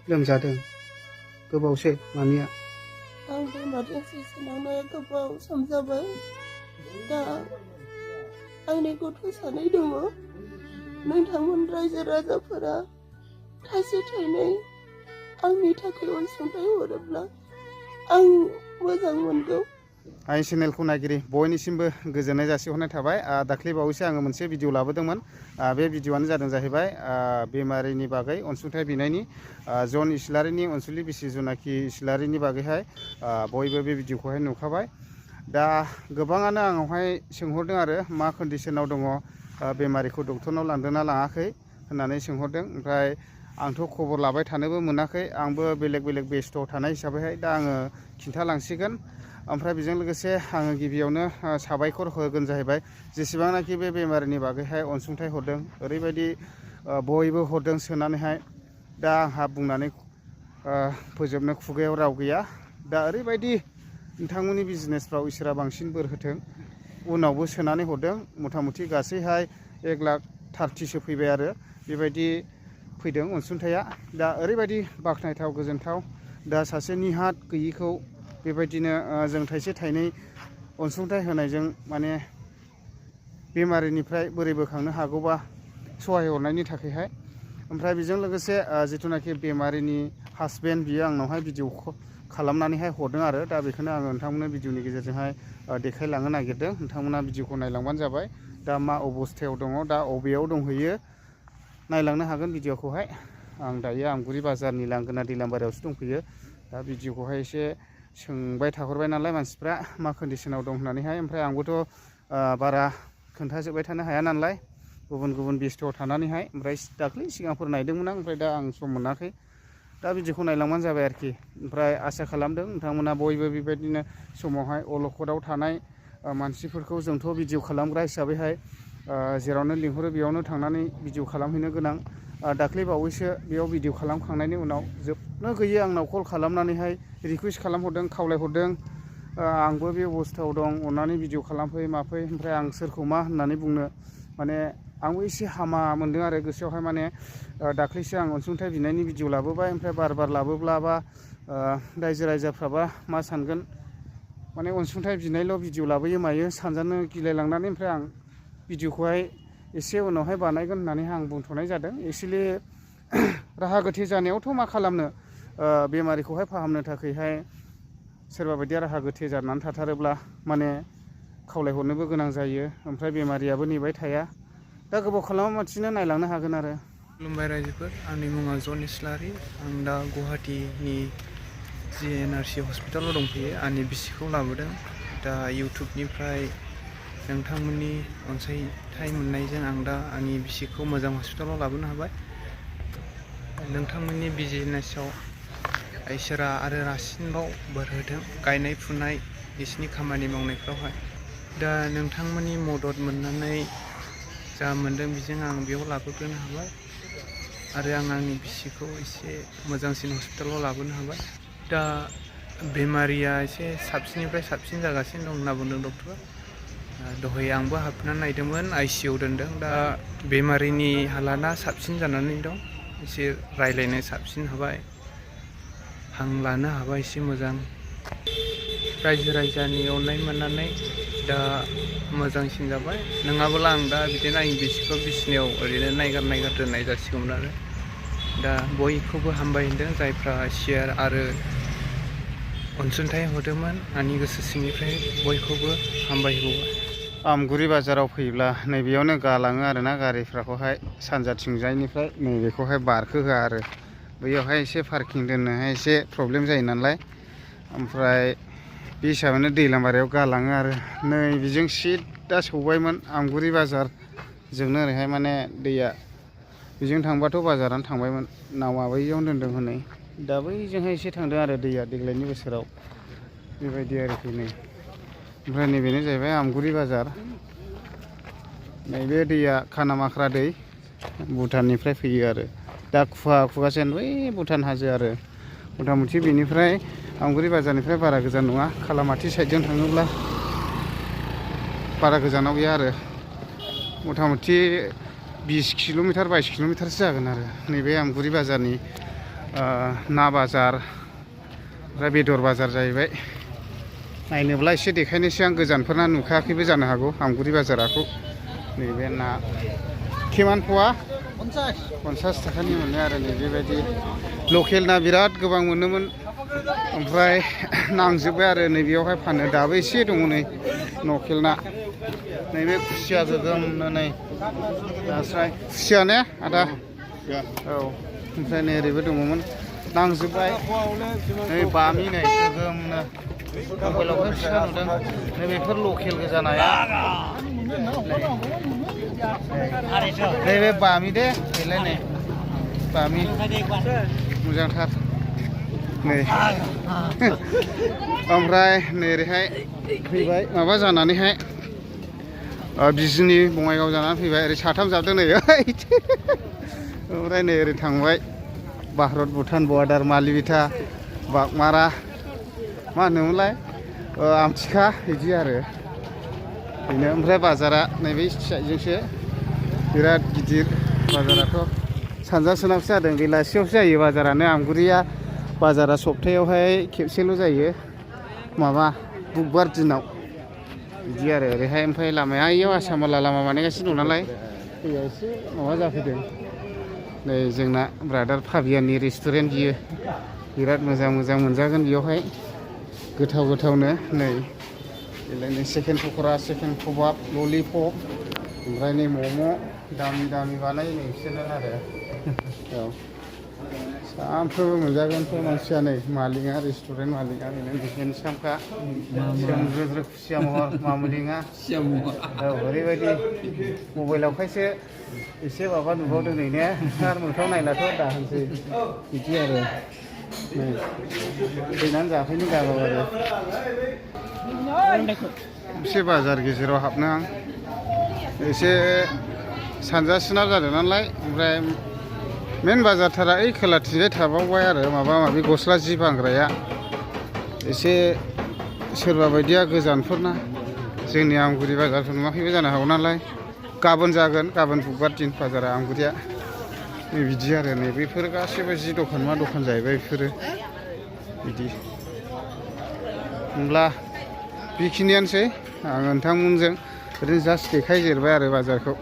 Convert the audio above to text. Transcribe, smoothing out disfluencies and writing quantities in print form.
लोमजादों गोबावसै मामिया आं इमारजेन्सि सोनांनाया गोबाव सम जाबाय दा आंनि गथ' सानै दङ नोंथांमोन रायजो राजाफोरा थाइसे थाइनै आंनि थाखाय अनसुंथाइ हरोब्ला आं मोजां मोनगौ। आइ चेनेलखौ नायगिरि बयनिसिमबो गोजोननाय जासिहरनाय थाबाय। दाख्लै बावैसो आङो मोनसे भिडिअ लाबोदोंमोन। बे भिडिअआनो जादों जाहैबाय बेमारिनि बागै अनसुंथाइ बिनायनि जन इस्लारिनि अनसुलि बिसि जुनाखि इस्लारिनि बागैहाय बयबो बे भिडिअखौहाय नुखाबाय। दा गोबाङानो आंनावहाय सोंहरदों आरो मा कन्डिसनाव दङ बेमारिखौ डक्टरनाव लांदोंना लाङाखै होननानै सोंहरदों। ओमफ्राय आंथ' खबर लाबाय थानोबो मोनाखै आंबो बेलेग बेलेग बेस्थ' थानाय हिसाबैहाय दा आङो खिन्थालांसिगोन। ओमफ्राय बेजों लोगोसे आङो गिबियावनो साबायखर होगोन जाहैबाय जेसेबांनाखि बे बेमारिनि बागैहाय अनसुंथाइ हरदों ओरैबायदि बयबो हरदों सोनानैहाय दा आंहा बुंनानै फोजोबनो खुगायाव राव गैया। दा ओरैबायदि नोंथांमोननि बिजनेसफ्राव इसोरा बांसिन बोर होथों। उनावबो सोनानै हरदों मथा मथि गासैहाय 1,30,000सो फैबाय आरो बेबायदि फैदों अनसुंथाइया। दा ओरैबायदि बाख्नायथाव गोजोनथाव दा सासे निहाथ गैयिखौ बेबायदिनो जों थाइसे थाइनै अनसुंथाइ होनायजों माने बेमारिनिफ्राय बोरै बोखांनो हागौबा सहाय हरनायनि थाखायहाय। ओमफ्राय बेजों लोगोसे जिथुनाखि बेमारिनि हासबेन्ड बियो आंनावहाय भिडिअ खालामनानैहाय हरदों आरो दा बेखौनो आङो नोंथांमोननो भिडिअनि गेजेरजोंहाय देखायलांनो नागिरदों। नोंथांमोना भिडिअखौ नायलांबानो जाबाय दा मा अबस्थायाव दङ दा अबेयाव दंहैयो नायलांनो हागोन भिडिअखौहाय। आं दायो आमगुरि बाजारनि लांगोना दैलामबारियावसो दंफैयो। दा भिडिअखौहाय एसे सोंबाय थाहरबाय नालाय मानसिफ्रा मा कन्डिसनाव दं होननानैहाय। ओमफ्राय आंबोथ' बारा खोन्थाजोबबाय थानो हाया नालाय गुबुन गुबुन बेस्थ'आव थानानैहाय। ओमफ्राय दाख्लै सिगांफोर नायदोंमोन आं ओमफ्राय दा आं सम मोनाखै। दा भिडिअखौ नायलांबानो जाबाय आरोखि। ओमफ्राय आसा खालामदों नोंथांमोना बयबो बेबायदिनो समावहाय अलखदाव थानाय मानसिफोरखौ जोंथ' भिडिअ खालामग्रा हिसाबैहाय जेरावनो लिंहरो बेयावनो थांनानै भिडिअ खालामहैनो गोनां। दाख्लै बावैसो बेयाव भिडिअ खालामखांनायनि उनाव जोबनो गैयै आंनाव कल खालामनानैहाय रिकुवेस्ट खालामहरदों खावलायहरदों आंबो बे अबस्थायाव दं अननानै भिडिअ खालामफै माफै। ओमफ्राय आं सोरखौ मा होननानै बुंनो माने आंबो एसे हामा मोनदों आरो गोसोआवहाय माने दाख्लैसो आं अनसुंथाइ बिनायनि भिडिअ लाबोबाय ओमफ्राय बार बार लाबोब्लाबा रायजो राजाफ्राबा मा सानगोन माने अनसुंथाइ बिनायल' भिडिअ लाबोयो मायो सानजानो गिलायलांनानै ओमफ्राय आं भिडिअखौहाय एसे उनावहाय बानायगोन होननानै आं बुंथ'नाय जादों। एक्सुवेलि राहा गोथे जानायावथ' मा खालामनो बेमारिखौहाय फाहामनो थाखायहाय सोरबा बायदिया राहा गोथे जानानै थाथारोब्ला माने खावलायहरनोबो गोनां जायो। ओमफ्राय बेमारियाबो नेबाय थाया। दा गोबाव खालामालासिनो नायलांनो हागोन आरो। खुलुमबाय रायजोफोर, आंनि मुङा जन इस्लारि। आं दा गुवाहाटीनि GNRC हस्पिटालाव दंफैयो। आंनि बिसिखौ लाबोदों। दा इउटुबनिफ्राय नोंथांमोननि अनसायथाइ मोननायजों आं दा आंनि बिसिखौ मोजां हस्पिटालाव लाबोनो हाबाय। नोंथांमोननि बिजनेसाव इसोरा आरो रासिनबाव बोर होथों गायनाय फुनाय बिसिनि खामानि मावनायफ्रावहाय। दा नोंथांमोननि मदद मोननानै जा मोनदों बेजों आं बेयाव लाबोग्रोनो हाबाय आरो आं आंनि बिसिखौ एसे मोजांसिन हस्पिटालाव लाबोनो हाबाय। दा बेमारिया एसे साबसिननिफ्राय साबसिन जागासिनो दं होनना बुंदों डक्टरा। दहाय आंबो हाबनानै नायदोंमोन, ICU दोनदों। दा बेमारिनि हालादा साबसिन जानानै दं। एसे रायज्लायनो साबसिन हाबाय, हां लानो हाबाय एसे मोजां। रायजो राजानि अननाय मोननानै दा मोजांसिन जाबाय। नङाब्ला आं दा बिदिनो आंनि बिसिखौ बिसिनायाव ओरैनो नायगार दोननाय जासिगौमोन आरो। दा बयखौबो हामबाय होनदों जायफ्रा शेयार आरो अनसुंथाइ हरदोंमोन। आंनि गोसो सिंनिफ्राय बयखौबो हामबाय होबावबाय। आमगुरि बाजाराव फैब्ला नैबेयावनो गालाङो आरोना गारिफ्राखौहाय सानजाथिंजायनिफ्राय नैबेखौहाय बारखोहोआ आरो बैयावहाय एसे पार्किं दोननोहाय एसे प्रब्लेम जायो नालाय। ओमफ्राय बे हिसाबैनो दैलामबारियाव गालाङो आरो नै बेजों सिदा सौबायमोन आमगुरि बाजार। जोंनो ओरैहाय माने दैया बेजों थांबाथ' बाजारानो थांबायमोन। नावा बैयावनो दोनदों हनै दा बैजोंहाय एसे थांदों आरो दैया देग्लायनि बोसोराव बेबायदि आरोखि नै। ओमफ्राय नैबेनो जाहैबाय आमगुरि बाजार। नैबे दैया खानामाख्रा दै भुटाननिफ्राय फैयो आरो दा खुगासेन बै भुटान हाजो आरो मथा मथि बेनिफ्राय आमगुरि बाजारनिफ्राय बारा गोजान नङा। खालामाथि साइडजों थाङोब्ला बारा गोजानाव गैया आरो मथा मथि 20 किल'मिटार 22 किल'मिटारसो जागोन आरो नैबे आमगुरि बाजारनि ना बाजार ओमफ्राय बेदर बाजार जाहैबाय। नायनोब्ला एसे देखायनोसै आं, गोजानफोरना नुखायाखैबो जानो हागौ आमगुरि बाजाराखौ। नैबे ना किमान पवा 50 थाखानि मोनो आरो नैबेबायदि लकेल ना बिराद गोबां मोनोमोन, ओमफ्राय नांजोब्बाय आरो नैबेयावहाय फानो। दाबो एसे दङ नै लकेल ना। नैबे खुसिया गोगोमनो नै नास्राय खुसिया ने आदा? औ, ओमफ्राय नै ओरैबो दङमोन, नांजोब्बाय। नै बामि नै गोगोमनो मबाइलावहाय फिसा नुदों। नै बेफोर लकेल गोजा नाया। नैबे बामि दे, बेलाय नै बामि मोजांथार नै। ओमफ्राय नै ओरैहाय फैबाय माबा जानानैहाय बिजनि बङाइगाव जानानै फैबाय। ओरै साथाम जाबदों नै ओमफ्राय नै ओरै थांबाय भारत भुटान बर्डार मालिबिथा बागमारा मा होनोमोनलाय आमथिखा बिदि आरो बेनो। ओमफ्राय बाजारा नैबे साइडजोंसो बिराद गिदिर। बाजाराथ' सानजा सोनाबसो जादों, बेलासियावसो जायो बाजारानो। आमगुरिया बाजारा सप्तायावहाय खेबसेल' जायो, माबा बुधबार दिनाव बिदि आरो ओरैहाय। ओमफ्राय लामाया इयाव आसामाला लामा बानायगासिनो दं नालाय दैया एसे माबा जाफैदों। नै जोंना ब्रादार फाबियाननि रेस्टुरेन्ट, बियो बिराद मोजां मोजां मोनजागोन बेयावहाय, गोथाव गोथावनो। नै बेलायनो चिकेन पक'रा, चिकेन कबाब, ललिपप, ओमफ्राय नै मम' दामि दामि बानायो नै बिसोरनो आरो। औ, सानफ्रोमबो मोनजागोनथ' मानसिया। नै मालिकआ, रेस्टुरेन्ट मालिकआ बेनो हेन्डसामखा, जोंज्रो खुसिया महर मामुलिङा। औ, ओरैबायदि मबाइलावखायसो एसे माबा नुबावदों नै ने, आरो मोखाङाव नायलाथ' दाहोनसै बिदि आरो। नै फैनानै जाफैनो गाबाव आरो। एसे बाजार गेजेराव हाबनो आं, एसे सानजा सोनाब जादों नालाय। ओमफ्राय मेन बाजारथारा ओइ खोलाथिंजाय थाबावबाय आरो माबा माबि गस्ला जि फानग्राया। एसे सोरबा बायदिया गोजानफोरना जोंनि आमगुरि बाजारखौ नुवाखैबो जानो हागौ नालाय। गाबोन जागोन, गाबोन बुधबार दिन बाजारा आमगुरिया। नै बिदि आरो नै बेफोर गासैबो जि दखान मा दखान जाहैबाय बेफोरो बिदि। होमब्ला बेखिनियानोसै, आं नोंथांमोनजों ओरैनो जास्ट देखायजेरबाय आरो बाजारखौ।